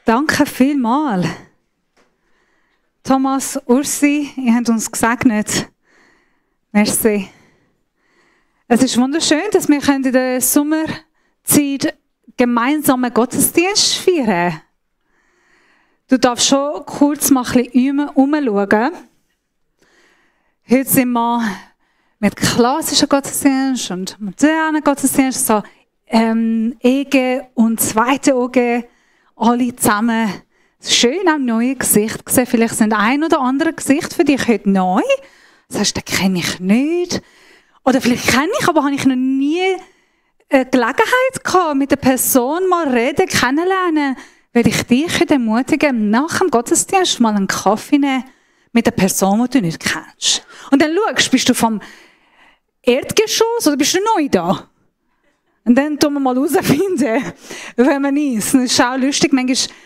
Danke vielmals. Thomas, Ursi, ihr habt uns gesegnet. Merci. Es ist wunderschön, dass wir in der Sommerzeit gemeinsamen Gottesdienst feiern können. Du darfst schon kurz mal ein bisschen umschauen. Heute sind wir mit klassischen Gottesdienst und modernen Gottesdienst, so EG und zweite OG, alle zusammen. Schön auch neue Gesichter gesehen. Vielleicht sind ein oder andere Gesichter für dich heute neu. Das heißt, den kenne ich nicht. Oder vielleicht kenne ich, aber habe ich noch nie Gelegenheit gehabt, mit der Person mal reden, kennenlernen. Will ich dich heute ermutigen, nach dem Gottesdienst mal einen Kaffee nehmen mit der Person, die du nicht kennst. Und dann schaust, bist du vom Erdgeschoss oder bist du neu da? Und dann tun wir mal herausfinden, wenn man ist. Es ist auch lustig, manchmal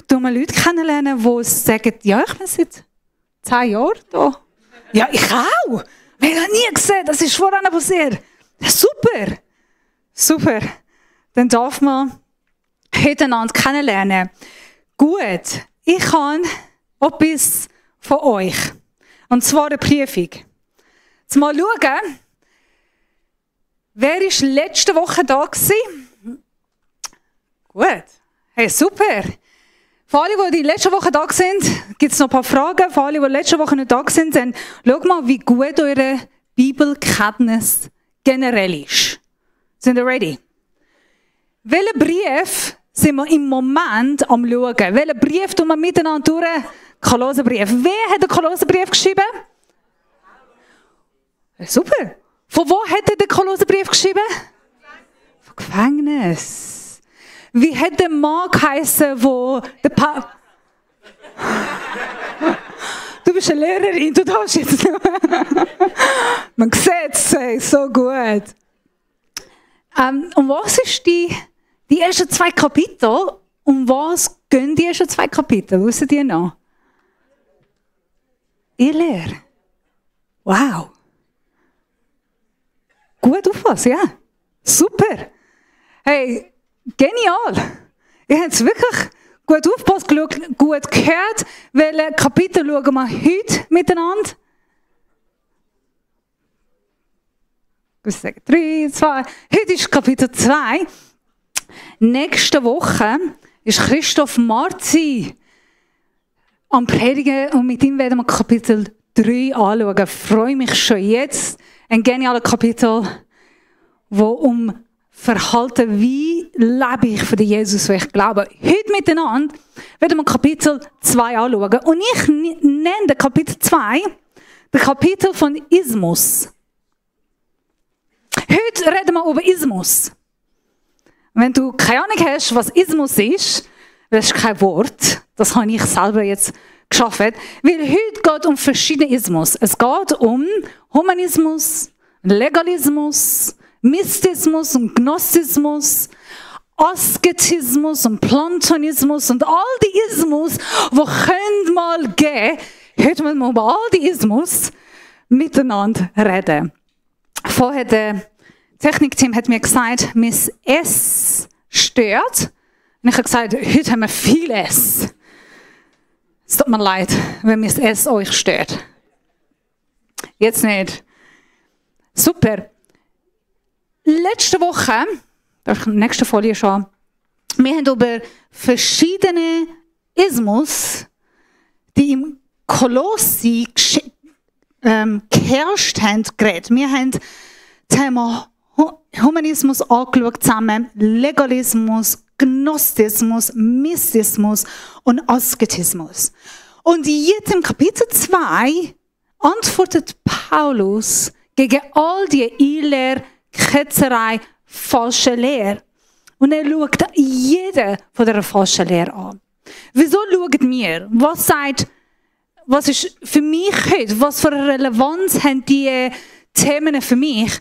tun wir Leute kennenlernen, die sagen, ja, ich bin seit 10 Jahren da. Ja, ich auch. Wir haben nie gesehen, das ist vorhin passiert. Super. Super. Dann darf man heute einander kennenlernen. Gut, ich habe etwas von euch. Und zwar eine Prüfung. Jetzt mal schauen, wer war letzte Woche da gewesen? Gut. Hey, super. Für alle, die letzte Woche da sind, gibt es noch ein paar Fragen. Für alle, die letzte Woche nicht da sind, dann schaut mal, wie gut eure Bibelkenntnis generell ist. Sind ihr ready? Welchen Brief sind wir im Moment am schauen? Welchen Brief tun wir miteinander durch? Kolosserbrief. Wer hat den Kolosserbrief geschrieben? Super. Von wo hat er den Kolosserbrief geschrieben? Vom Gefängnis. Wie hat der Mann geheissen, wo der Du bist eine Lehrerin, du darfst jetzt nicht. Man sieht es so gut. Und was ist die ersten 2 Kapitel? Um was gehen die ersten 2 Kapitel? Wissen die noch? Ihr Lehrer. Wow. Gut aufpassen, ja. Super. Hey, genial. Ihr habt es wirklich gut aufgepasst, gut gehört. Welche Kapitel schauen wir heute miteinander? Ich sagen 3, 2. Heute ist Kapitel 2. Nächste Woche ist Christoph Marzi am Predigen und mit ihm werden wir Kapitel 3 anschauen. Ich freue mich schon jetzt. Ein geniales Kapitel, wo um Verhalten, wie lebe ich für den Jesus, wo ich glaube. Heute miteinander werden wir Kapitel 2 anschauen. Und ich nenne den Kapitel 2 den Kapitel von Ismus. Heute reden wir über Ismus. Wenn du keine Ahnung hast, was Ismus ist, das ist kein Wort, das habe ich selber jetzt geschaffen, weil heute geht es um verschiedene Ismus. Es geht um Humanismus, Legalismus, Mystismus und Gnostizismus, Asketismus und Platonismus und all die Ismus, die können mal gehen. Heute müssen wir über all die Ismus miteinander reden. Vorher der Technikteam hat mir gesagt, mein S stört. Und ich habe gesagt, heute haben wir viel S. Es tut mir leid, wenn mein S euch stört. Jetzt nicht. Super. Letzte Woche, darf ich in der nächsten Folie schauen, wir haben über verschiedene Ismus, die im Kolossi geherrscht haben, geredet. Wir haben das Thema Humanismus angeschaut zusammen, Legalismus, Gnostizismus, Mystismus und Asketismus. Und jetzt im Kapitel 2 antwortet Paulus gegen all die Irrlehre, Ketzerei, falsche Lehre. Und er schaut jede von dieser falschen Lehre an. Wieso schauen wir? Was ist für mich heute? Was für eine Relevanz haben diese Themen für mich?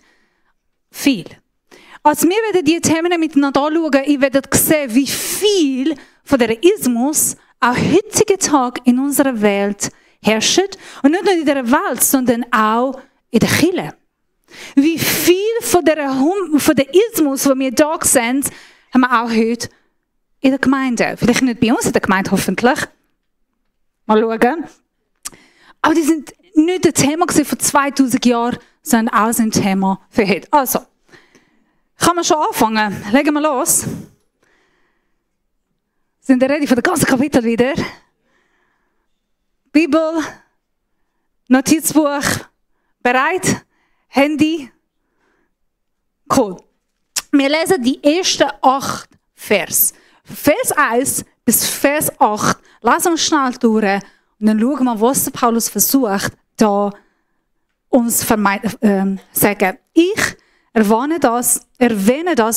Viel. Als wir werden diese Themen miteinander anschauen, ihr werdet sehen, wie viel von der Ismus auch heutigen Tag in unserer Welt herrscht. Und nicht nur in dieser Welt, sondern auch in der Kirche. Wie viel von der Ismus, die wir da sehen, haben wir auch heute in der Gemeinde. Vielleicht nicht bei uns in der Gemeinde, hoffentlich. Mal schauen. Aber die sind nicht ein Thema vor 2000 Jahren, sondern auch ein Thema für heute. Also, kann man schon anfangen. Legen wir los. Sind ihr ready für das ganze Kapitel wieder? Bibel, Notizbuch, bereit? Handy? Cool. Wir lesen die ersten 8 Vers. Vers 1 bis Vers 8. Lassen wir schnell durch und dann schauen wir, was Paulus versucht, da uns sagen. Ich erwähne das,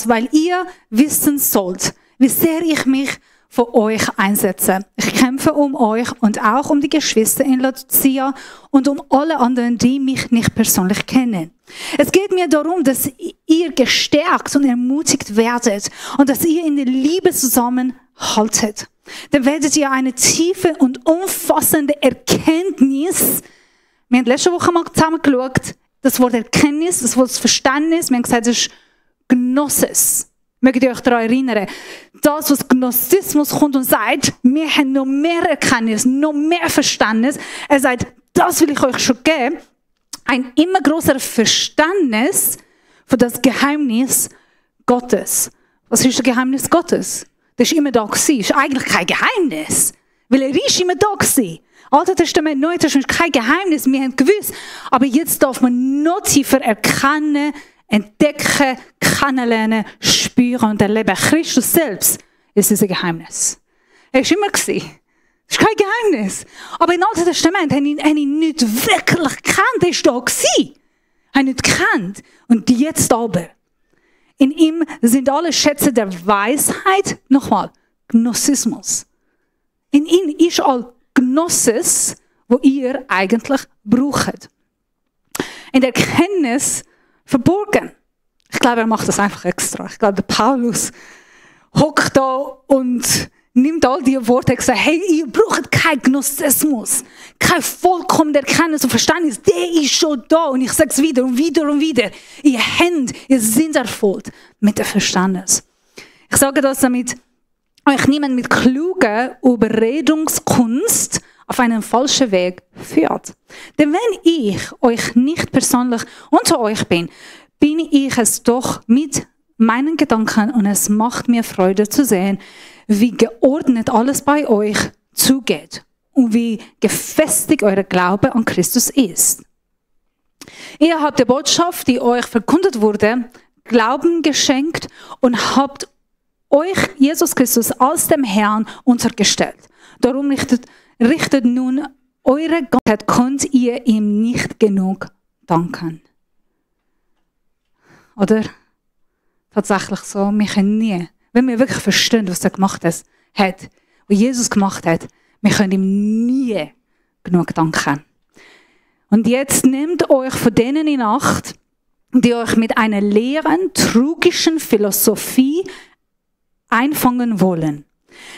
weil ihr wissen sollt, wie sehr ich mich für euch einsetze. Ich kämpfe um euch und auch um die Geschwister in Laodicea und um alle anderen, die mich nicht persönlich kennen. Es geht mir darum, dass ihr gestärkt und ermutigt werdet und dass ihr in der Liebe zusammenhaltet. Dann werdet ihr eine tiefe und umfassende Erkenntnis, wir haben letzte Woche mal zusammen geschaut, das Wort Erkenntnis, das Wort Verständnis, wir haben gesagt, das ist Gnosis. Mögt ihr euch daran erinnern? Das, was Gnostizismus kommt und sagt, wir haben noch mehr Erkenntnis, noch mehr Verständnis. Er sagt, das will ich euch schon geben. Ein immer größeres Verständnis für das Geheimnis Gottes. Was ist das Geheimnis Gottes? Das ist immer da gewesen. Das ist eigentlich kein Geheimnis. Weil er ist immer da gewesen. Altes Testament, Neues Testament ist kein Geheimnis. Wir haben gewusst. Aber jetzt darf man noch tiefer erkennen, entdecken, kennenlernen, spüren und erleben. Christus selbst ist ein Geheimnis. Er ist immer gewesen. Das ist kein Geheimnis. Aber im Alten Testament haben ihn nicht wirklich gekannt. Er ist da gewesen. Haben nicht gekannt. Und jetzt aber. In ihm sind alle Schätze der Weisheit, nochmal, Gnosismus. In ihm ist all Gnosis, wo ihr eigentlich braucht. In der Erkenntnis verborgen. Ich glaube, er macht das einfach extra. Ich glaube, der Paulus hockt da und nimmt all die Worte und sagt, hey, ihr braucht keinen Gnostizismus, kein vollkommene Erkenntnis und Verständnis, der ist schon da. Und ich sage es wieder und wieder und wieder. Ihr seid erfüllt mit dem Verständnis. Ich sage das, damit euch niemand mit kluger Überredungskunst auf einen falschen Weg führt. Denn wenn ich euch nicht persönlich unter euch bin ich es doch mit meinen Gedanken und es macht mir Freude zu sehen, wie geordnet alles bei euch zugeht und wie gefestigt euer Glaube an Christus ist. Ihr habt der Botschaft, die euch verkündet wurde, Glauben geschenkt und habt euch Jesus Christus als dem Herrn untergestellt. Darum richtet nun eure Gottheit, könnt ihr ihm nicht genug danken. Oder? Tatsächlich so, wir können nie, wenn wir wirklich verstehen, was er gemacht hat, was Jesus gemacht hat, wir können ihm nie genug danken. Und jetzt nehmt euch von denen in Acht, die euch mit einer leeren, trugischen Philosophie einfangen wollen.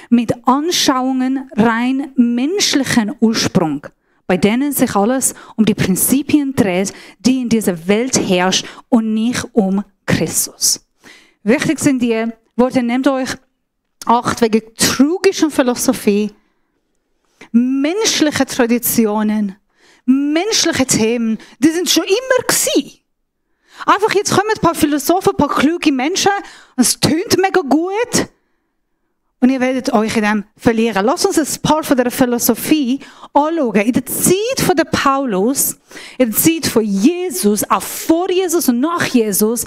Mit Anschauungen rein menschlichen Ursprung, bei denen sich alles um die Prinzipien dreht, die in dieser Welt herrschen und nicht um Christus. Wichtig sind die Worte, nehmt euch Acht wegen trugischen Philosophie, menschliche Traditionen, menschliche Themen, die sind schon immer gewesen. Einfach jetzt kommen ein paar Philosophen, ein paar kluge Menschen, es tönt mega gut und ihr werdet euch in dem verlieren. Lasst uns ein paar von der Philosophie anschauen. In der Zeit von der Paulus, in der Zeit von Jesus, auch vor Jesus und nach Jesus,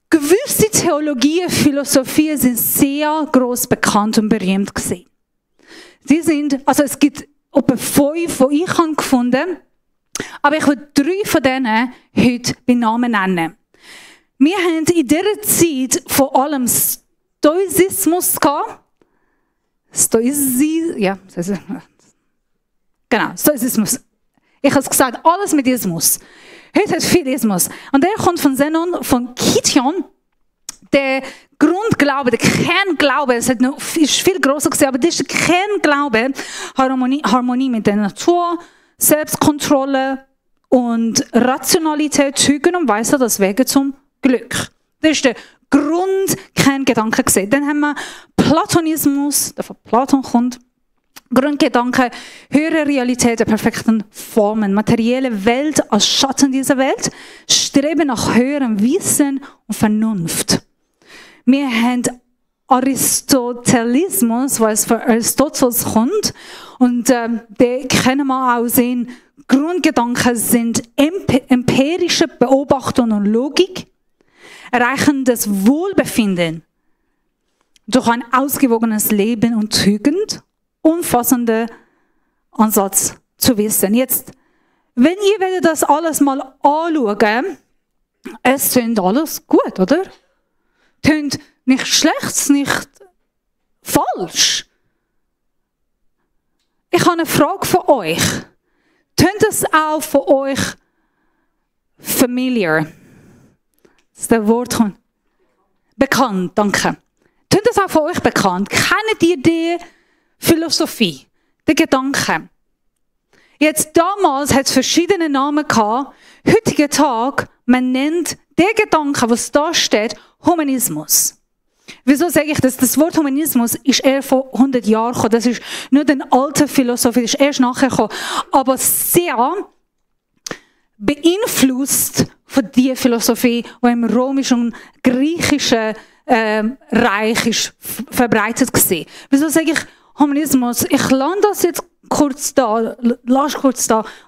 gewisse Theologien, Philosophien sind sehr gross bekannt und berühmt gewesen. Es gibt etwa 5, die ich gefunden habe, aber ich will 3 von denen heute bei Namen nennen. Wir haben in dieser Zeit vor allem Stoizismus gehabt. Stoizismus. Ich habe es gesagt, alles mit Ismus. Heute hat viel Ismus. Und der kommt von Zenon, von Kition. Der Grundglaube, der Kernglaube, es ist viel größer gewesen, aber das ist der Kernglaube, Harmonie mit der Natur, Selbstkontrolle und Rationalität, Tugend und Weisheit als Wege zum Glück. Das ist der Grundkerngedanke gewesen. Dann haben wir Platonismus, der von Platon kommt. Grundgedanke, höhere Realität der perfekten Formen, materielle Welt als Schatten dieser Welt, Streben nach höherem Wissen und Vernunft. Wir haben Aristotelismus, was von Aristoteles kommt, und den können wir auch sehen, Grundgedanken sind empirische Beobachtung und Logik, erreichen das Wohlbefinden durch ein ausgewogenes Leben und Tugend, umfassender Ansatz zu wissen. Jetzt, wenn ihr das alles mal anschauen, es tönt alles gut, oder? Tönt nicht schlecht, nicht falsch. Ich habe eine Frage für euch. Tönt das auch für euch familiar? Das ist das Wort. Bekannt, danke. Tönt das auch für euch bekannt? Kennt ihr die Philosophie, den Gedanken? Jetzt damals hat es verschiedene Namen gehabt. Heutiger Tag, man nennt den Gedanken, was da steht, Humanismus. Wieso sage ich das? Das Wort Humanismus ist eher vor 100 Jahren gekommen. Das ist nicht eine alte Philosophie, das ist erst nachher gekommen. Aber sehr beeinflusst von dieser Philosophie, die im römischen und griechischen Reich ist verbreitet war. Wieso sage ich Humanismus? Ich lasse das jetzt kurz da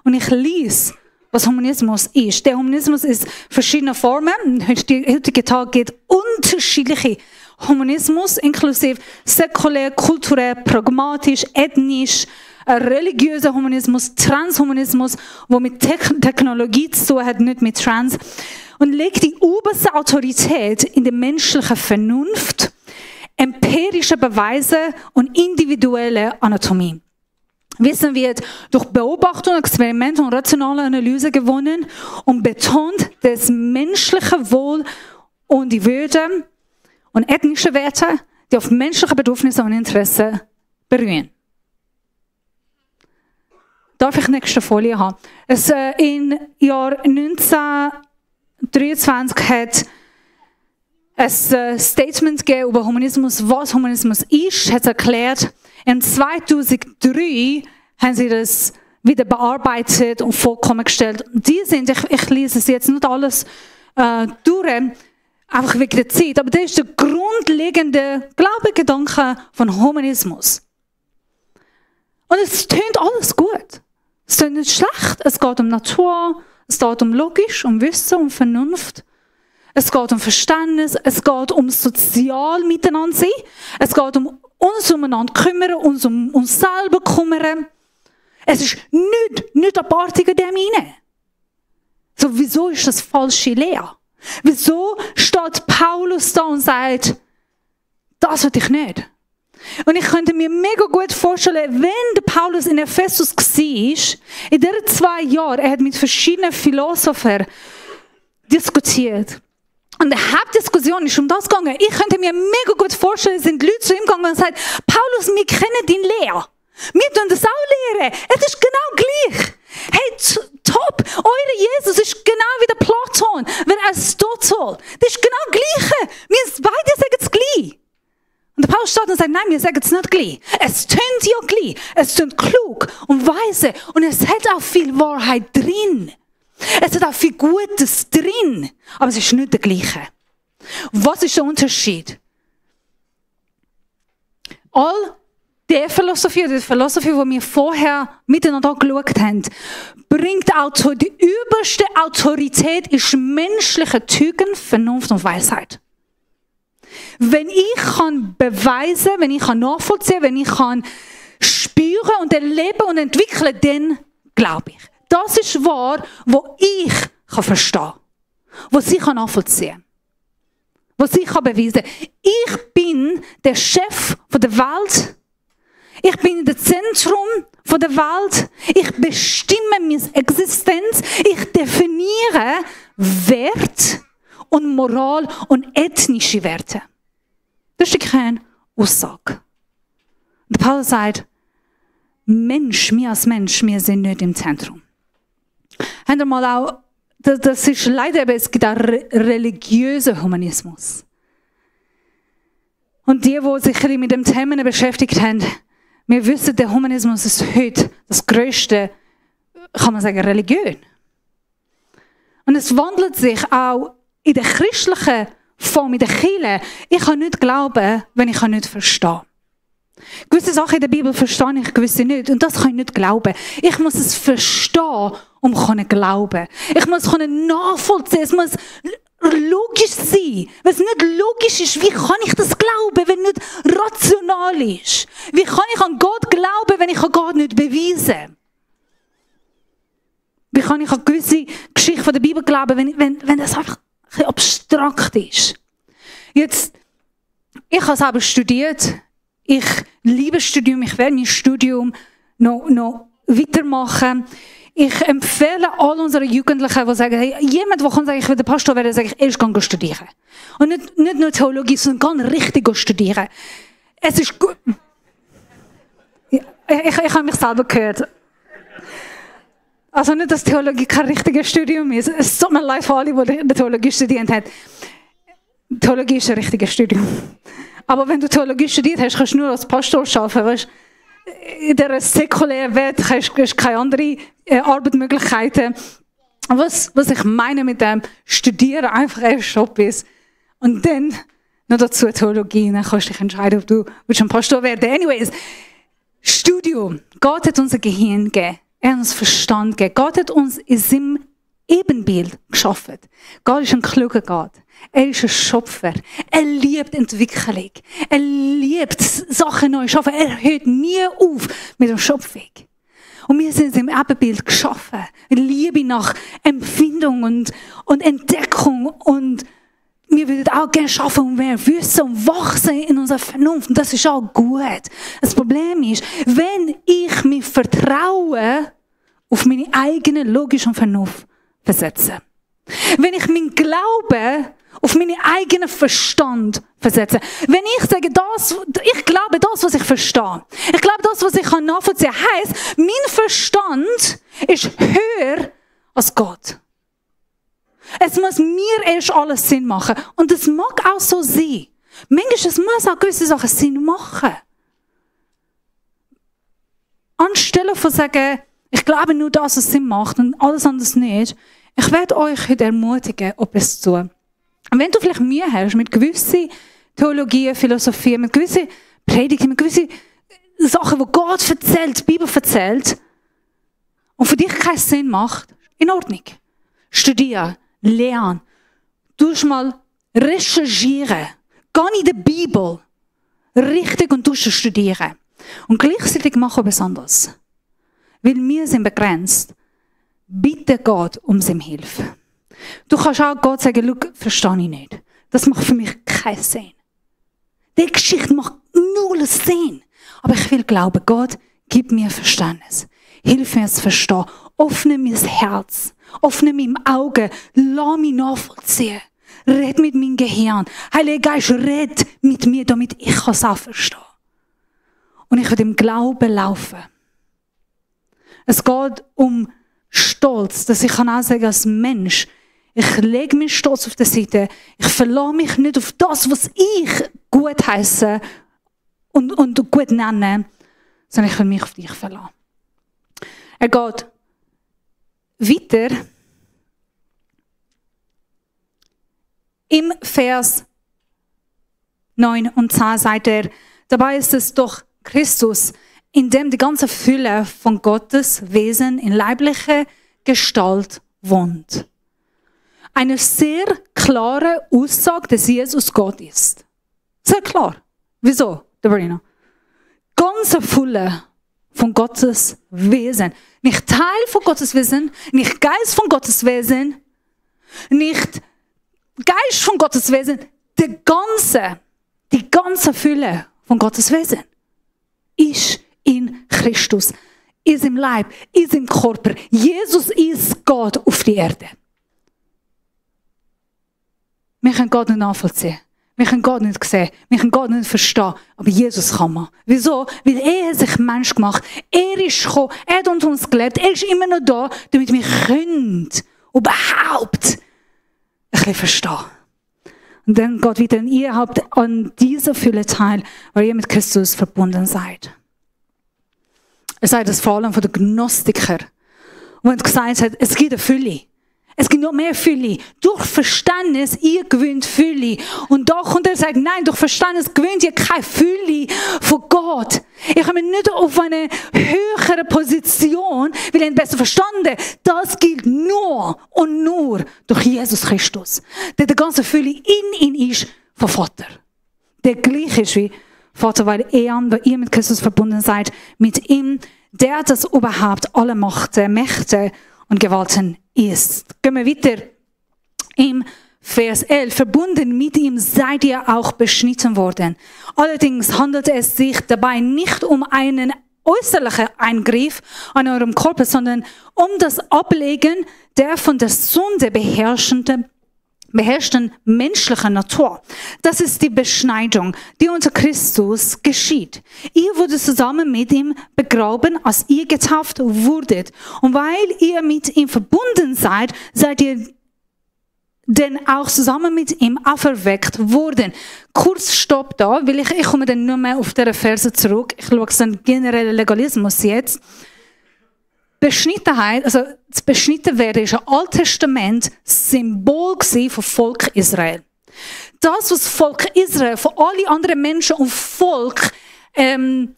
und ich lese, was Humanismus ist. Der Humanismus ist verschiedene Formen. Heutzutage Tag geht unterschiedliche Humanismus, inklusive säkulär, kulturell, pragmatisch, ethnisch, religiöser Humanismus, Transhumanismus, wo mit Technologie zu tun hat, nicht mit Trans, und legt die oberste Autorität in der menschlichen Vernunft, empirische Beweise und individuelle Anatomie. Wissen wird durch Beobachtung, Experimente und rationale Analyse gewonnen und betont das menschliche Wohl und die Würde und ethnische Werte, die auf menschliche Bedürfnisse und Interessen beruhen. Darf ich nächste Folie haben? Im Jahr 1923 hat es ein Statement gegeben über Humanismus, was Humanismus ist, hat es erklärt. In 2003 haben sie das wieder bearbeitet und vollkommen gestellt. Die sind, ich lese es jetzt nicht alles durch, einfach wegen der Zeit, aber das ist der grundlegende Glaubengedanke von Humanismus. Und es tönt alles gut. Es tönt nicht schlecht. Es geht um Natur, es geht um Logisch, um Wissen, um Vernunft. Es geht um Verständnis, es geht um sozial miteinander sein. Es geht um uns umeinander kümmern, uns um uns selber kümmern. Es ist nicht apartig in dem hinein. So, wieso ist das falsche Lehre? Wieso steht Paulus da und sagt, das will ich nicht? Und ich könnte mir mega gut vorstellen, wenn der Paulus in Ephesus war, in diesen 2 Jahren, er hat mit verschiedenen Philosophern diskutiert. Und die Hauptdiskussion ist um das gegangen. Ich könnte mir mega gut vorstellen, sind Leute zu ihm gegangen und sagen, Paulus, wir kennen deine Lehre. Wir tun das auch lehren. Es ist genau gleich. Hey, top. Eure Jesus ist genau wie der Platon, wie Aristotel. Das ist genau gleiche. Wir beide sagen es gleich. Und der Paulus steht und sagt, nein, wir sagen es nicht gleich. Es tönt ja gleich. Es tönt klug und weise. Und es hat auch viel Wahrheit drin. Es hat auch viel Gutes drin, aber es ist nicht der gleiche. Was ist der Unterschied? All die Philosophie, die wir vorher miteinander geschaut haben, bringt die überste Autorität ist menschliche Tugend, Vernunft und Weisheit. Wenn ich kann beweisen, wenn ich kann nachvollziehen, wenn ich kann spüren und erleben und entwickeln, dann glaube ich. Das ist wahr, wo ich verstehen kann, was ich nachvollziehen kann, was ich beweisen kann. Ich bin der Chef der Welt. Ich bin das Zentrum der Welt. Ich bestimme meine Existenz. Ich definiere Wert und Moral und ethnische Werte. Das ist keine Aussage. Und Paulus sagt, Mensch, wir als Mensch, wir sind nicht im Zentrum. Habt ihr mal auch, das ist leider, aber es gibt auch religiösen Humanismus. Und die sich mit dem Thema beschäftigt haben, wir wissen, der Humanismus ist heute das grösste, kann man sagen, Religion. Und es wandelt sich auch in der christlichen Form, in der Kirche. Ich kann nicht glauben, wenn ich nicht verstehe. Gewisse Sachen in der Bibel verstehe ich, gewisse nicht. Und das kann ich nicht glauben. Ich muss es verstehen, um zu glauben. Ich muss es nachvollziehen. Es muss logisch sein. Wenn es nicht logisch ist, wie kann ich das glauben, wenn es nicht rational ist? Wie kann ich an Gott glauben, wenn ich an Gott nicht beweisen kann? Wie kann ich an gewisse Geschichten von der Bibel glauben, wenn das einfach ein bisschen abstrakt ist? Jetzt, ich habe selber studiert. Ich liebe Studium. Ich werde mein Studium noch weitermachen. Ich empfehle all unseren Jugendlichen, die sagen, hey, jemand, der kommt, ich will der Pastor werden, sage ich, erst gehen studieren. Und nicht nur Theologie, sondern ganz richtig studieren. Es ist gut. Ich habe mich selber gehört. Also nicht, dass Theologie kein richtiges Studium ist. Es tut mir leid für alle, die Theologie studiert haben. Theologie ist ein richtiges Studium. Aber wenn du Theologie studiert hast, kannst du nur als Pastor arbeiten. Weißt? In dieser säkulären Welt hast du keine anderen Arbeitsmöglichkeiten. Was ich meine mit dem Studieren einfach ein Job ist. Und dann noch dazu Theologie. Dann kannst du dich entscheiden, ob du ein Pastor werden willst. Anyways, Studium. Gott hat uns ein Gehirn gegeben. Er hat uns Verstand gegeben. Gott hat uns in seinem Ebenbild geschaffen. Gott ist ein kluger Gott. Er ist ein Schöpfer. Er liebt Entwicklung. Er liebt Sachen neu schaffen. Er hört nie auf mit der Schöpfung. Und wir sind im Ebenbild geschaffen. Liebe nach Empfindung und Entdeckung. Und wir würden auch gerne schaffen und mehr wissen und wachsen in unserer Vernunft. Und das ist auch gut. Das Problem ist, wenn ich mich vertraue auf meine eigene logische Vernunft versetze. Wenn ich meinen Glauben auf meinen eigenen Verstand versetze. Wenn ich sage, ich glaube das, was ich verstehe. Ich glaube das, was ich nachvollziehen kann. Heisst, mein Verstand ist höher als Gott. Es muss mir erst alles Sinn machen. Und das mag auch so sein. Manchmal muss auch gewisse Sachen Sinn machen. Anstelle von sagen, ich glaube nur das, was Sinn macht und alles anderes nicht. Ich werde euch heute ermutigen, ob es zu. Und wenn du vielleicht Mühe hast mit gewissen Theologien, Philosophien, mit gewissen Predigten, mit gewissen Sachen, die Gott erzählt, die Bibel erzählt, und für dich keinen Sinn macht, in Ordnung. Studieren, lernen, du mal recherchieren, geh in der Bibel richtig und du studieren. Und gleichzeitig mach etwas anderes. Weil wir sind begrenzt. Bitte Gott um seine Hilfe. Du kannst auch Gott sagen, schau, verstehe ich nicht. Das macht für mich keinen Sinn. Die Geschichte macht null Sinn. Aber ich will glauben, Gott, gib mir Verständnis. Hilf mir zu verstehen. Öffne mein Herz. Öffne meine Augen. Lass mich nachvollziehen. Red mit meinem Gehirn. Heiliger Geist, red mit mir, damit ich es auch verstehe. Und ich will im Glauben laufen. Es geht um Stolz, dass ich auch sagen kann, als Mensch, ich lege meinen Stolz auf die Seite. Ich verlasse mich nicht auf das, was ich gut heisse und gut nenne, sondern ich will mich auf dich verlassen. Er geht weiter. Im Vers 9 und 10 sagt er, dabei ist es doch Christus, in dem die ganze Fülle von Gottes Wesen in leiblicher Gestalt wohnt. Eine sehr klare Aussage, dass Jesus Gott ist. Sehr klar. Wieso, Sabrina? Ganze Fülle von Gottes Wesen. Nicht Teil von Gottes Wesen, nicht Geist von Gottes Wesen, nicht Geist von Gottes Wesen, die ganze Fülle von Gottes Wesen ist in Christus, ist im Leib, ist im Körper. Jesus ist Gott auf die Erde. Wir können Gott nicht nachvollziehen. Wir können Gott nicht sehen. Wir können Gott nicht verstehen. Aber Jesus kann man. Wieso? Weil er sich Mensch gemacht. Er ist gekommen. Er hat unter uns gelebt. Er ist immer noch da, damit wir können überhaupt ein bisschen verstehen. Und dann Gott wieder, ihr habt an dieser Fülle teil, weil ihr mit Christus verbunden seid. Er sagt das vor allem von den Gnostikern, wo er gesagt hat, es gibt eine Fülle. Es gibt noch mehr Fülle. Durch Verständnis, ihr gewinnt Fülle. Und da kommt er und sagt, nein, durch Verständnis gewinnt ihr keine Fülle von Gott. Ihr kommt nicht auf eine höhere Position, weil ihr besser verstanden. Das gilt nur und nur durch Jesus Christus. Der die ganze Fülle in ihn ist vom Vater. Der gleich ist wie Vater, weil ihr mit Christus verbunden seid, mit ihm, der das überhaupt alle Mächte und Gewalten ist. Gehen wir weiter im Vers 11. Verbunden mit ihm seid ihr auch beschnitten worden. Allerdings handelt es sich dabei nicht um einen äußerlichen Eingriff an eurem Körper, sondern um das Ablegen der von der Sünde beherrschten menschlichen Natur. Das ist die Beschneidung, die unter Christus geschieht. Ihr wurdet zusammen mit ihm begraben, als ihr getauft wurdet. Und weil ihr mit ihm verbunden seid, seid ihr denn auch zusammen mit ihm auferweckt worden. Kurz Stopp da, weil ich komme dann nur mehr auf diese Verse zurück. Ich schaue den generellen Legalismus jetzt. Beschnittenheit, also das Beschnittenwerden ist ein Altes Testament Symbol vom Volk Israel. Das, was Volk Israel von allen anderen Menschen und Volk trennt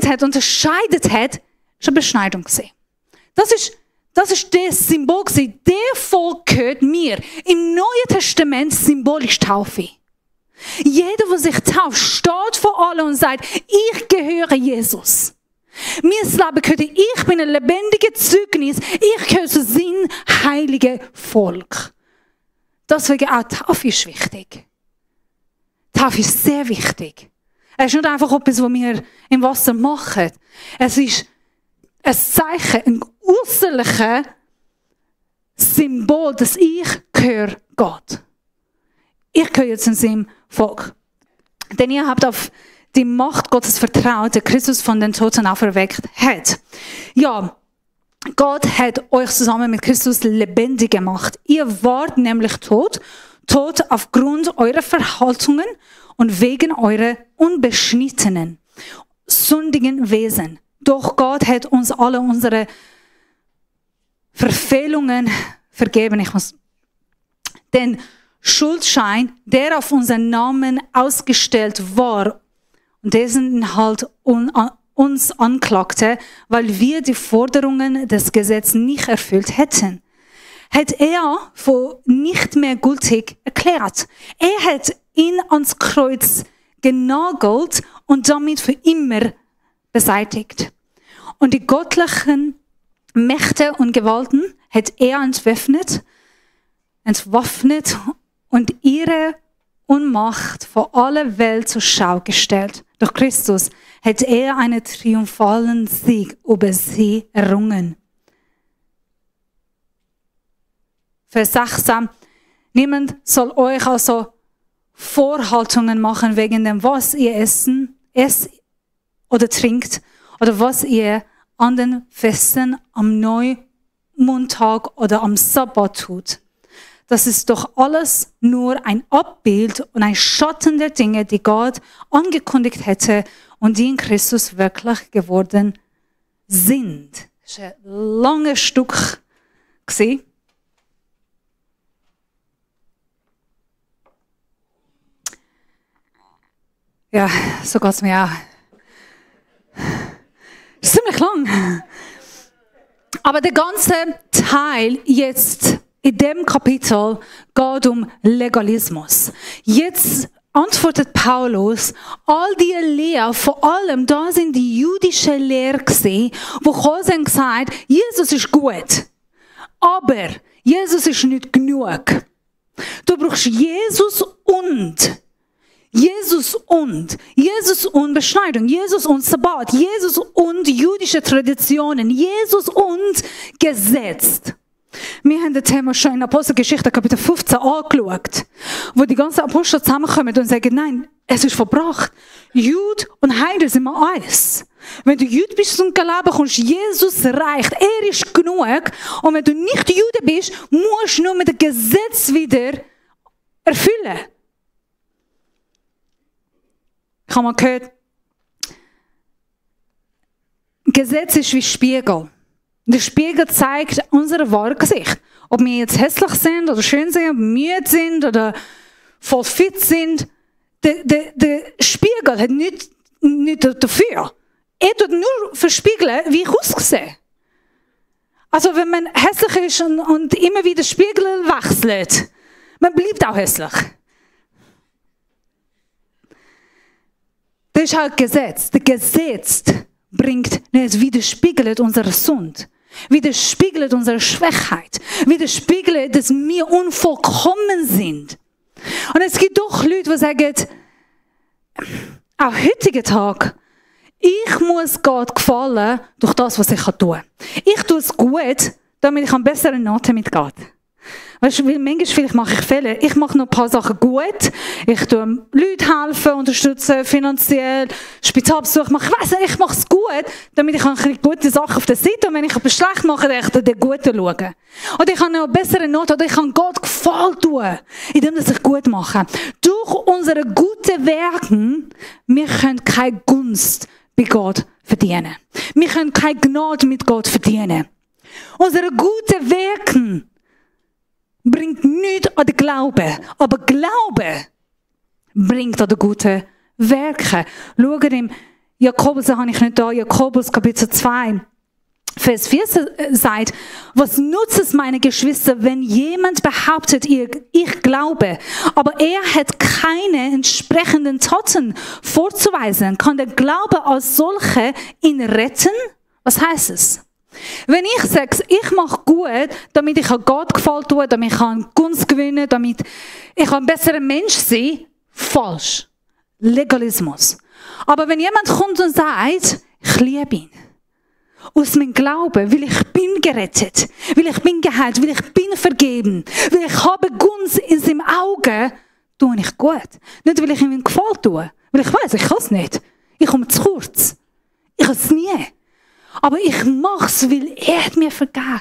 hat, unterscheidet hat, ist eine Beschneidung gewesen. Das ist das Symbol gewesen. Der Volk gehört mir. Im Neuen Testament symbolisch Taufe. Jeder, der sich tauft, steht vor allen und sagt, ich gehöre Jesus. Mein Leben gehört, ich bin ein lebendiges Zeugnis, ich gehöre zu seinem heiligen Volk. Deswegen auch Taufe ist wichtig. Taufe ist sehr wichtig. Es ist nicht einfach etwas, was wir im Wasser machen. Es ist ein Zeichen, ein äußerliches Symbol, dass ich gehöre Gott. Ich gehöre zu seinem Volk. Denn ihr habt auf die Macht Gottes vertraut, der Christus von den Toten auferweckt hat. Ja, Gott hat euch zusammen mit Christus lebendig gemacht. Ihr wart nämlich tot aufgrund eurer Verhaltungen und wegen eurer unbeschnittenen, sündigen Wesen. Doch Gott hat uns alle unsere Verfehlungen vergeben. Den Schuldschein, der auf unseren Namen ausgestellt war, und dessen halt uns anklagte, weil wir die Forderungen des Gesetzes nicht erfüllt hätten, hat er für nicht mehr gültig erklärt. Er hat ihn ans Kreuz genagelt und damit für immer beseitigt. Und die göttlichen Mächte und Gewalten hat er entwaffnet und ihre Unmacht vor aller Welt zur Schau gestellt. Durch Christus hat er einen triumphalen Sieg über sie errungen. Vers 16. Niemand soll euch also Vorhaltungen machen wegen dem, was ihr esst oder trinkt oder was ihr an den Festen am Neumondtag oder am Sabbat tut. Das ist doch alles nur ein Abbild und ein Schatten der Dinge, die Gott angekündigt hätte und die in Christus wirklich geworden sind. Das war ein langes Stück. Ja, so geht es mir auch. Das ist ziemlich lang. Aber der ganze Teil jetzt in dem Kapitel geht um Legalismus. Jetzt antwortet Paulus, all die Lehrer, vor allem da sind die jüdische Lehrer gewesen, wo haben gesagt, Jesus ist gut, aber Jesus ist nicht genug. Du brauchst Jesus und Beschneidung, Jesus und Sabbat, Jesus und jüdische Traditionen, Jesus und Gesetz. Wir haben das Thema schon in Apostelgeschichte Kapitel 15 angeschaut, wo die ganzen Apostel zusammenkommen und sagen, nein, es ist verbracht. Jud und Heide sind wir eins. Wenn du Jude bist und Glauben kommst, Jesus reicht. Er ist genug. Und wenn du nicht Jude bist, musst du nur mit dem Gesetz wieder erfüllen. Ich habe mal gehört, Gesetz ist wie Spiegel. Der Spiegel zeigt unser wahres Gesicht. Ob wir jetzt hässlich sind oder schön sind, ob wir müde sind oder voll fit sind. Der Spiegel hat nichts dafür. Er tut nur verspiegeln, wie ich aussehe. Also wenn man hässlich ist und immer wieder Spiegel wechselt, man bleibt auch hässlich. Das ist halt Gesetz. Der Gesetz widerspiegelt unsere Sünde, widerspiegelt unsere Schwachheit, widerspiegelt, dass wir unvollkommen sind. Und es gibt doch Leute, die sagen, am heutigen Tag, ich muss Gott gefallen durch das, was ich tun kann. Ich tue es gut, damit ich eine bessere Note mit Gott. Weißt du, manchmal vielleicht mache ich Fehler. Ich mache noch ein paar Sachen gut. Ich tue Leuten helfen, unterstützen, finanziell, Spitalbesuch machen. Ich weiss nicht, ich mache es gut, damit ich eine gute Sache auf der Seite und wenn ich etwas schlecht mache, dann ich den Guten schauen. Oder ich habe noch eine bessere Note, oder ich kann Gott Gefallen tun, indem ich gut mache. Durch unsere guten Werke, wir können keine Gunst bei Gott verdienen. Wir können keine Gnade mit Gott verdienen. Unsere guten Werke bringt nichts an den Glauben. Aber Glaube bringt an die guten Werke. Schaut im Jakobus, da habe ich nicht da, Jakobus Kapitel 2, Vers 4 sagt, was nutzt es, meine Geschwister, wenn jemand behauptet, ich glaube, aber er hat keine entsprechenden Taten vorzuweisen, kann der Glaube als solche ihn retten? Was heißt es? Wenn ich sage, ich mache gut, damit ich an Gott gefallen tue, damit ich an Gunst gewinnen, damit ich ein besserer Mensch sein, falsch. Legalismus. Aber wenn jemand kommt und sagt, ich liebe ihn, aus meinem Glauben, weil ich bin gerettet, weil ich bin geheilt, weil ich bin vergeben, weil ich habe Gunst in seinem Auge, tue ich gut. Nicht, weil ich ihm gefallen tue, weil ich weiß, ich kann es nicht. Ich komme zu kurz. Ich kann es nie. Aber ich mache es, weil er hat mir vergeben.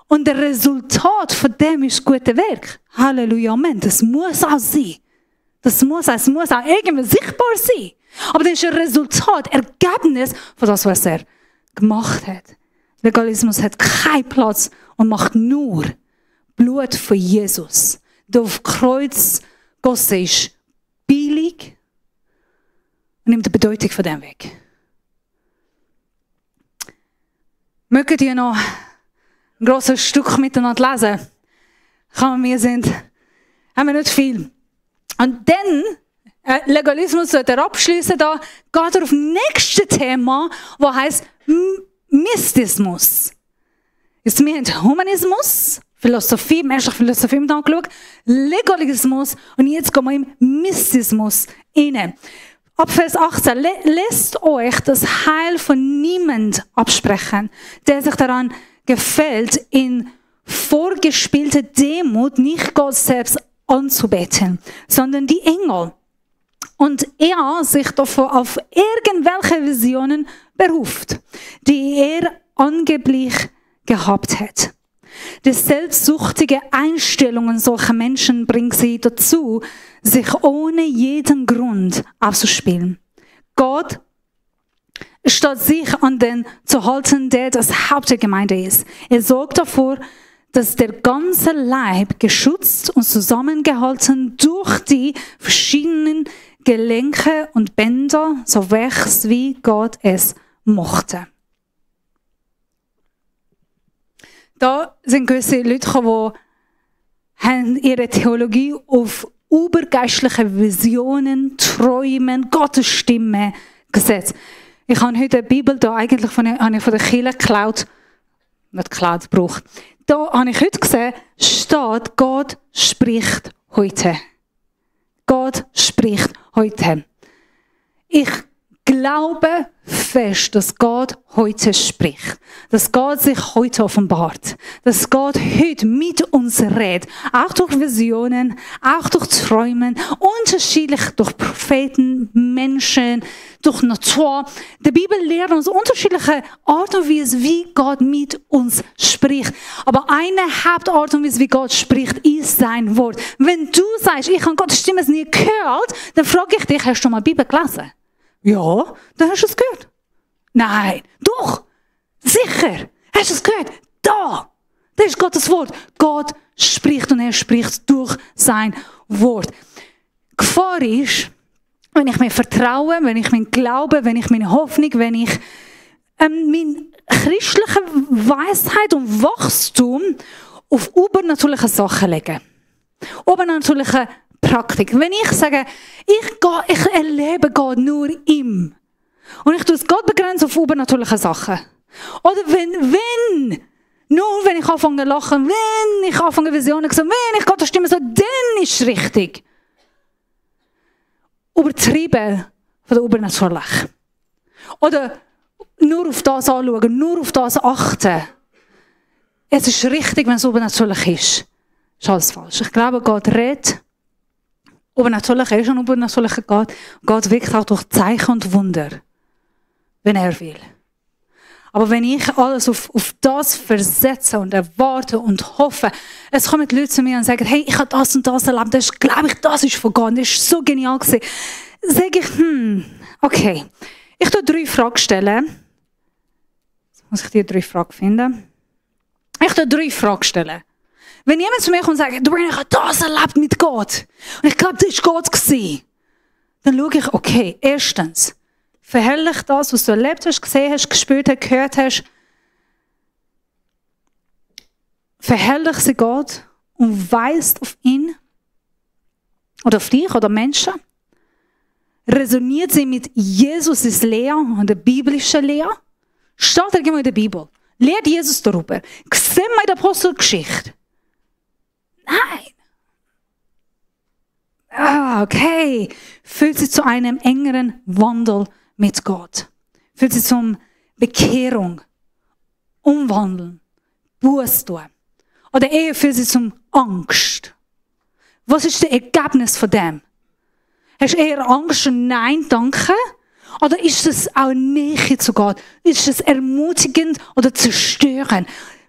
Und das Resultat von dem ist das gute Werk. Halleluja, Amen. Das muss auch sein. Es muss auch irgendwie sichtbar sein. Aber das ist ein Resultat, Ergebnis von das, was er gemacht hat. Legalismus hat keinen Platz und macht nur Blut von Jesus. Der auf Kreuz gossen ist billig und nimmt die Bedeutung von dem weg. Mögt ihr noch ein grosses Stück miteinander lesen? Haben wir nicht viel. Und dann, Legalismus sollte er abschließen, da geht er auf das nächste Thema, das heisst Mystismus. Jetzt, wir haben Humanismus, Philosophie, menschliche Philosophie angeschaut, Legalismus und jetzt gehen wir im Mystismus rein. Ab Vers 18, lässt euch das Heil von niemand absprechen, der sich daran gefällt, in vorgespielter Demut nicht Gott selbst anzubeten, sondern die Engel. Und er sich davor auf irgendwelche Visionen beruft, die er angeblich gehabt hat. Die selbstsüchtige Einstellungen solcher Menschen bringt sie dazu, sich ohne jeden Grund aufzuspielen. Gott statt sich an den zu halten, der das Haupt der Gemeinde ist. Er sorgt dafür, dass der ganze Leib geschützt und zusammengehalten durch die verschiedenen Gelenke und Bänder, so wächst, wie Gott es mochte. Da sind gewisse Leute gekommen, die haben ihre Theologie auf übergeistliche Visionen, Träumen, Gottes Stimme gesetzt. Ich habe heute eine Bibel da eigentlich von der Kirche geklaut, nicht geklaut, gebraucht. Da habe ich heute gesehen, steht, Gott spricht heute. Gott spricht heute. Ich glaube fest, dass Gott heute spricht. Dass Gott sich heute offenbart. Dass Gott heute mit uns redet. Auch durch Visionen, auch durch Träumen, unterschiedlich durch Propheten, Menschen, durch Natur. Die Bibel lehrt uns unterschiedliche Art und Weise, wie Gott mit uns spricht. Aber eine Hauptart und Weise, wie Gott spricht, ist sein Wort. Wenn du sagst, ich habe Gottes Stimme nie gehört, dann frage ich dich, hast du mal die Bibel gelesen? Ja, dann hast du es gehört. Nein, doch, sicher, hast du es gehört? Da, das ist Gottes Wort. Gott spricht und er spricht durch sein Wort. Gefahr ist, wenn ich mir vertraue, wenn ich mir glaube, wenn ich meine Hoffnung, wenn ich meine christliche Weisheit und Wachstum auf übernatürliche Sachen lege. Übernatürliche Praktik. Wenn ich sage, ich erlebe Gott nur ihm. Und ich tue es Gott begrenzt auf übernatürliche Sachen. Oder wenn ich anfange zu lachen, wenn ich anfange Visionen zu sagen, wenn ich Gottes Stimme so, dann ist es richtig. Übertrieben von der Übernatürlichen. Oder nur auf das anschauen, nur auf das achten. Es ist richtig, wenn es übernatürlich ist. Ist alles falsch. Ich glaube, Gott redet. Übernatürlich ist ein übernatürlicher Gott. Gott wirkt auch durch Zeichen und Wunder, wenn er will. Aber wenn ich alles auf das versetze und erwarte und hoffe, es kommen die Leute zu mir und sagen, hey, ich habe das und das erlebt, das glaube ich, das ist von Gott, das ist so genial gewesen. Sage ich, okay, ich tue 3 Fragen stellen. Jetzt muss ich die 3 Fragen finden. Ich tue 3 Fragen stellen. Wenn jemand zu mir kommt und sagt, du, ich habe das erlebt mit Gott. Und ich glaube, das war Gott gewesen. Dann schaue ich, okay, erstens, verherrlich das, was du erlebt hast, gesehen hast, gespürt hast, gehört hast. Verherrlich sie Gott und weist auf ihn oder auf dich oder Menschen. Resoniert sie mit Jesus' Lehre und der biblischen Lehre. Steht irgendwo in der Bibel. Lehrt Jesus darüber. Sehen wir in der Apostelgeschichte. Nein. Okay. Führt sie zu einem engeren Wandel mit Gott. Führt sie zum Bekehrung, Umwandeln, Buße tun. Oder eher führt sie zum Angst. Was ist das Ergebnis von dem? Hast du eher Angst und Nein, danke? Oder ist das auch Nähe zu Gott? Ist das ermutigend oder zerstörend?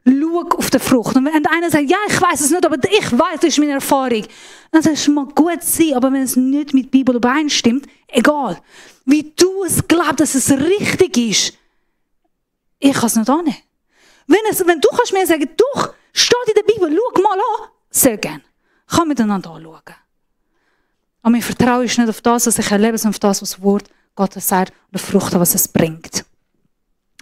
Schau auf die Frucht. Und wenn einer sagt, ja, ich weiß es nicht, aber ich weiß, das ist meine Erfahrung. Dann sagst du, es mag gut sein, aber wenn es nicht mit der Bibel übereinstimmt, egal. Wie du es glaubst, dass es richtig ist, ich kann es nicht annehmen. Wenn du kannst mir sagen, doch, steht in der Bibel, schau mal an, sehr gerne. Kann miteinander anschauen. Aber mein Vertrauen ist nicht auf das, was ich erlebe, sondern auf das, was das Wort Gottes sagt und die Frucht, was es bringt.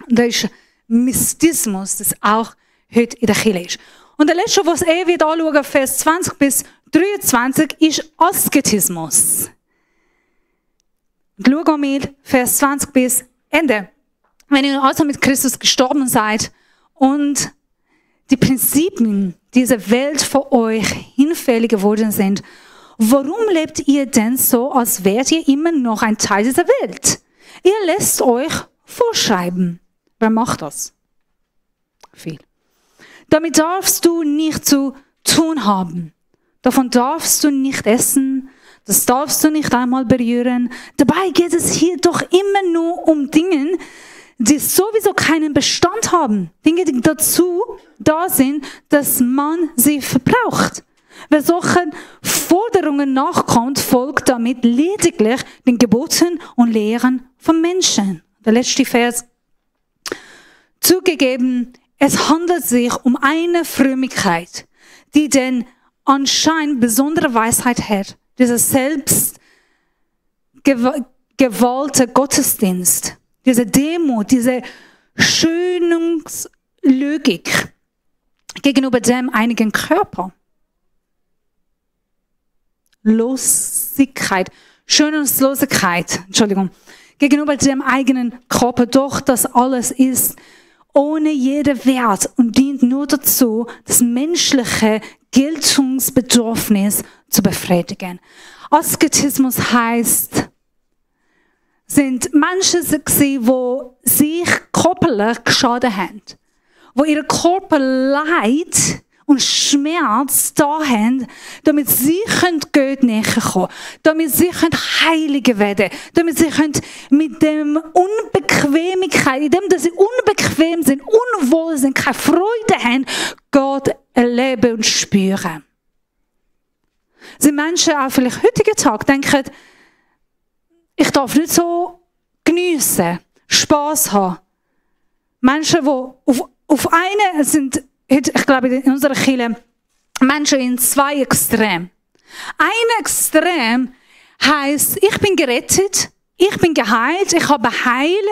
Und das ist Mystismus, das auch heute in der Kirche ist. Und der letzte, was wird anschauen, Vers 20 bis 23, ist Asketismus. Schau mal, Vers 20 bis Ende. Wenn ihr also mit Christus gestorben seid und die Prinzipien dieser Welt für euch hinfällig geworden sind, warum lebt ihr denn so, als wärt ihr immer noch ein Teil dieser Welt? Ihr lässt euch vorschreiben. Wer macht das? Viel. Damit darfst du nicht zu tun haben. Davon darfst du nicht essen. Das darfst du nicht einmal berühren. Dabei geht es hier doch immer nur um Dinge, die sowieso keinen Bestand haben. Dinge, die dazu da sind, dass man sie verbraucht. Wer solchen Forderungen nachkommt, folgt damit lediglich den Geboten und Lehren von Menschen. Der letzte Vers. Zugegeben, es handelt sich um eine Frömmigkeit, die den anscheinend besondere Weisheit hat. Dieser selbstgewollte Gottesdienst, diese Demut, diese Schönungslogik gegenüber dem einigen Körper. Schonungslosigkeit, gegenüber dem eigenen Körper, doch das alles ist ohne jeden Wert und dient nur dazu, das menschliche Geltungsbedürfnis zu befriedigen. Asketismus heißt, sind Menschen gewesen, die sich körperlich geschadet haben. Die ihren Körper Leid und Schmerz da haben, damit sie Gott näher kommen können, damit sie heiliger werden können, damit sie mit dem Unbequemlichkeit, in dem, dass sie unbequem sind, unwohl sind, keine Freude haben, Gott erleben und spüren. Sind Menschen auch vielleicht heutigen Tag denken, ich darf nicht so geniessen, Spass haben. Menschen, die auf einen sind, ich glaube, in unserer Kirche Menschen in zwei Extremen. Ein Extrem heisst, ich bin gerettet, ich bin geheilt, ich habe Heil,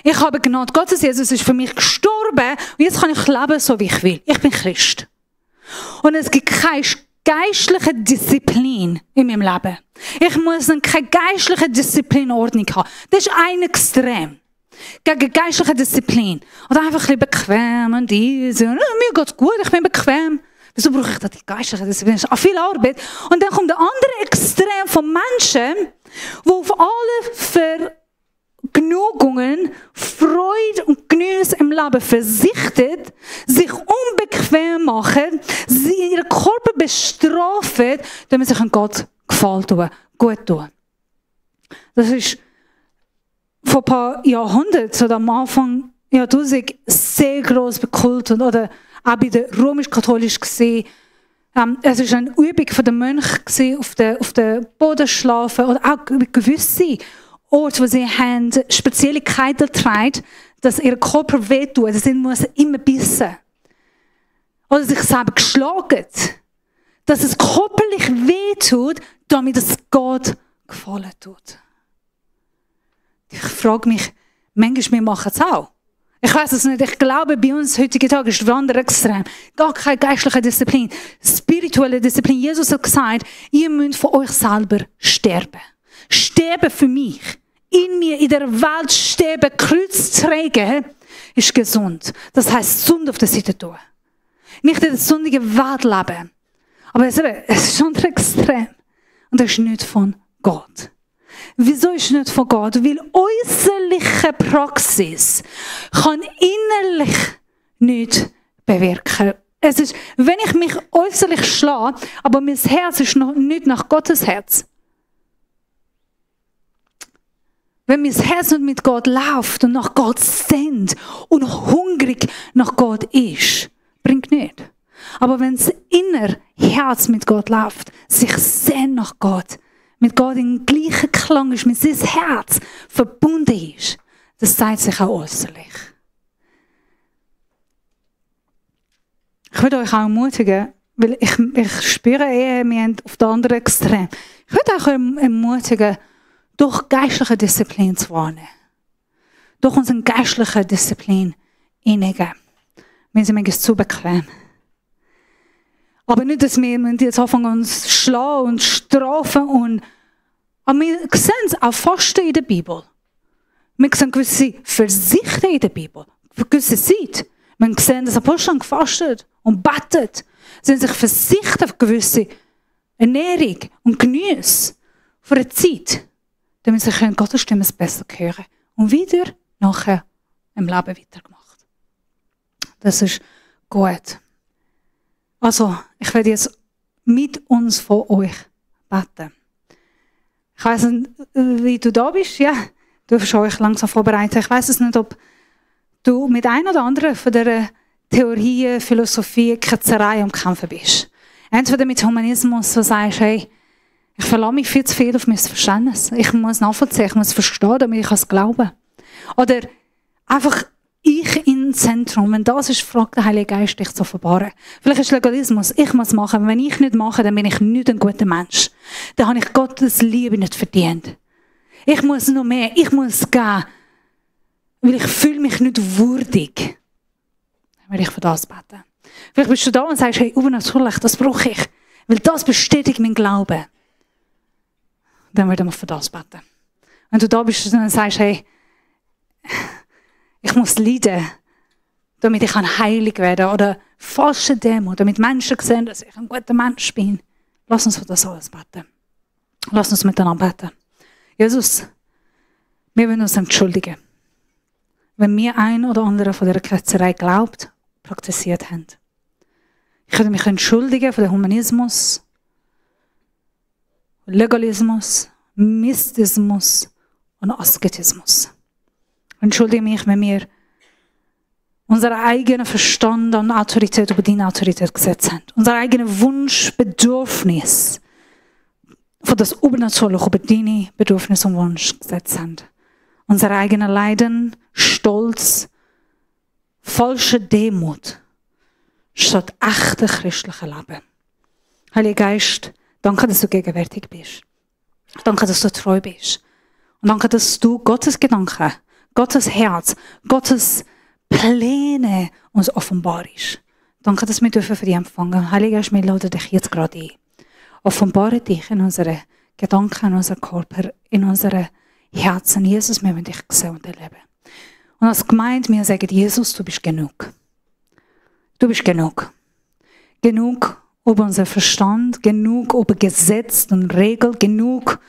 ich habe Gnade Gottes, Jesus ist für mich gestorben und jetzt kann ich leben, so wie ich will. Ich bin Christ. Und es gibt keine geistliche Disziplin in meinem Leben. Ich muss dann keine geistliche Disziplinordnung haben. Das ist ein Extrem. Gegen geistliche Disziplin. Oder einfach ein bisschen bequem und easy. Und, mir geht's gut, ich bin bequem. Wieso brauche ich da die geistliche Disziplin? Das ist auch viel Arbeit. Und dann kommt der andere Extrem von Menschen, die auf alle Vergnügungen, Freude und Genuss im Leben verzichtet, sich unbequem machen, sie ihren Körper bestrafen, damit sich Gott gefällt tun, gut tun. Das ist vor ein paar Jahrhunderten oder am Anfang Jahrtausend sehr gross bekultet oder auch bei der römisch-katholisch gesehen. Es war eine Übung von den Mönchen auf den Boden schlafen oder auch gewisse Orte, wo sie haben spezielle Kleider tragen, dass ihr Körper wehtut. Sie müssen immer bissen. Oder sich selber geschlagen. Dass es körperlich wehtut, damit es Gott gefallen tut. Ich frage mich, manchmal wir machen es auch. Ich weiß es nicht. Ich glaube, bei uns heutigen Tag ist der andere Extrem. Gar keine geistliche Disziplin. Spirituelle Disziplin. Jesus hat gesagt, ihr müsst von euch selber sterben. Sterben für mich. In mir, in der Welt sterben, Kreuz tragen, ist gesund. Das heisst, Sünde auf der Seite tun. Nicht in der sündigen Welt leben. Aber es ist schon ein Extrem. Und das ist nicht von Gott. Wieso ist es nicht von Gott? Weil äußerliche Praxis kann innerlich nicht bewirken. Es ist, wenn ich mich äußerlich schlage, aber mein Herz ist noch nicht nach Gottes Herz. Wenn mein Herz nicht mit Gott läuft und nach Gott sehnt und hungrig nach Gott ist, bringt nicht. Aber wenn das innere Herz mit Gott läuft, sich sehnt nach Gott, mit Gott in gleichen Klang ist, mit seinem Herz verbunden ist, das zeigt sich auch äußerlich. Ich würde euch auch ermutigen, weil ich spüre eher, wir haben auf der anderen Extrem. Ich würde euch ermutigen, durch geistliche Disziplin zu wahrnehmen. Durch unsere geistliche Disziplin hineingeben. Wir sind manchmal zu bequem. Aber nicht, dass wir jetzt anfangen, uns zu schlagen und strafen. Aber wir sehen es auch Fasten in der Bibel. Wir sehen gewisse Verzichten in der Bibel. Für gewisse Zeit. Wir sehen, dass Apostel gefastet und betet. Sie haben sich verzichtet auf gewisse Ernährung und Genuss für eine Zeit, damit sie Gottes Stimme besser hören. Und wieder nachher im Leben weitergemacht. Das ist gut. Also, ich werde jetzt mit uns von euch beten. Ich weiss nicht, wie du da bist. Ja, du darfst euch langsam vorbereiten. Ich weiss es nicht, ob du mit ein oder anderen von der Theorie, Philosophie, Ketzerei am Kämpfen bist. Entweder mit Humanismus, wo du sagst, hey, ich verlasse mich viel zu viel auf mein Verständnis. Ich muss nachvollziehen, ich muss verstehen, damit ich es glauben kann. Oder einfach ich im Zentrum. Wenn das ist, fragt der Heilige Geist dich zu offenbaren. Vielleicht ist Legalismus. Ich muss machen. Wenn ich nicht mache, dann bin ich nicht ein guter Mensch. Dann habe ich Gottes Liebe nicht verdient. Ich muss noch mehr. Ich muss gehen. Weil ich fühle mich nicht würdig. Dann will ich für das beten. Vielleicht bist du da und sagst, hey, übernatürlich, das brauche ich. Weil das bestätigt mein Glauben. Dann würde ich für das beten. Wenn du da bist und sagst, hey, ich muss leiden, damit ich heilig werden kann. Oder falsche Dämon, damit Menschen sehen, dass ich ein guter Mensch bin. Lass uns für das alles beten. Lass uns miteinander beten. Jesus, Wir wollen uns entschuldigen, wenn wir ein oder andere von dieser Ketzerei glaubt, praktiziert haben. Ich könnte mich entschuldigen für den Humanismus, Legalismus, Mystismus und Asketismus. Ich entschuldige mich, wenn wir unseren eigenen Verstand an Autorität über deine Autorität gesetzt haben. Unser eigenes Wunsch, Bedürfnis von das Übernatürliche über deine Bedürfnisse und Wunsch gesetzt haben. Unser eigenes Leiden, Stolz, falsche Demut statt echter christlicher Leben. Heiliger Geist, danke, dass du gegenwärtig bist. Danke, dass du treu bist. Und danke, dass du Gottes Gedanken, Gottes Herz, Gottes Pläne uns offenbarst. Danke, dass wir dürfen für dich empfangen. Heiliger Geist, wir laden dich jetzt gerade ein. Offenbare dich in unsere Gedanken, in unseren Körper, in unsere Herzen. Jesus, wir wollen dich sehen und erleben. Und als Gemeinde, wir sagen, Jesus, du bist genug. Du bist genug. Genug über unseren Verstand, genug über Gesetze und Regeln, genug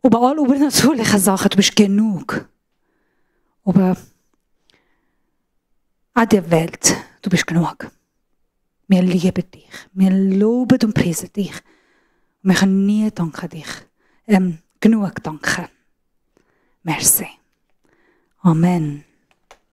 über all übernatürliche Sachen. Du bist genug. Aber an der Welt, du bist genug. Wir lieben dich. Wir loben und preisen dich. Und wir können nie genug danken. Merci. Amen.